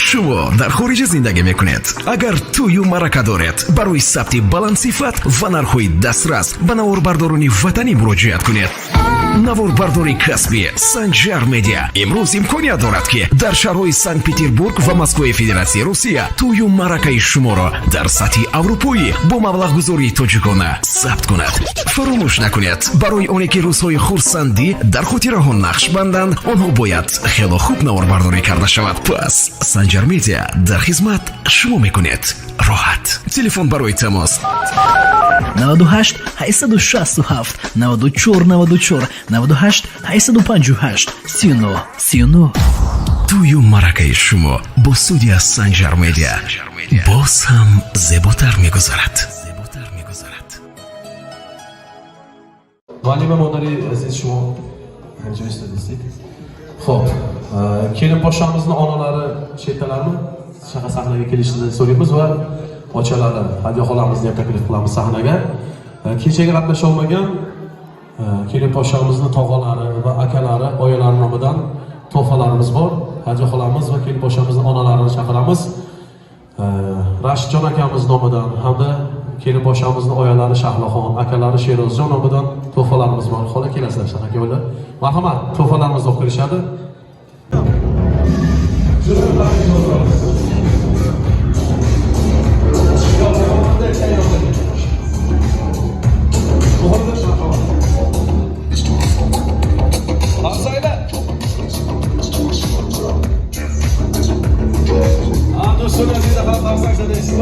Шумо дар хориҷа зиндагӣ мекунед. Агар тӯю маърака доред, барои сабти баландсифат ва нархҳои дастрас ба наворбардорони ватанӣ муроҷиат кунед. Наворбардори касбӣ Санҷар Медиа имрӯз имконият дорад, ки дар шаҳрҳои Санкт Петербург ва Москваи Федератсияи Русия тӯю маъракаи шуморо дар сатҳи аврупоӣ бо маблағгузории тоҷикона сабт кунад. Фаромӯш накунед, барои оне ки рӯзҳои хурсандӣ дар хотираҳо нақш банданд, онҳо бояд хело хуб наворбардорӣ карда шавад. Пас Санҷар Медиа дар хизмат, шумо мекунед роҳат. Телефон барои тамос: 98 867 94 94, 98 858 39 39. Тӯю маъракаи шумо бо студия Санҷар Медиа боз ҳам зеботар мегузарад. Муаллима, модари aziz, шумо ҳамҷо istadingiz. Xo'p, kelinposhshamizni onalari shu yerdalarmi? Shunaqa sahnaga kelishini so'raymiz va ochalari Hadiya xolamizni ham taklif qilamiz sahnaga. Kechaga qatnasha olmagan kelinposhshamizni tog'alari va akalari, oyalari nomidan tuhfalarimiz bor. Hadiya xolamiz va kelinposhshamizni onalarini chaqiramiz. Rashidjon akamiz nomidan hamda kelinposhshamizni oyalari Shahloxon, akalari Sherozjon nomidan tuhfalarimiz bor. Xola, kelasizlar shunaqa yo'lda. Marhamat, tuhfalarimizni olib kelishadi. Qarsaylar. Ha, do'stlar, azizlar, ham qarsak zadaysiz.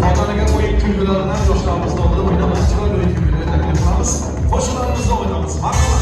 Xonadonga o'yin kulgilaridan yoshlarimizni oldida o'ynamiz. Chiroyli o'yin kulgilarni taklif qilamiz. Qo'shiqlarimizni o'ynamiz. Marhamat.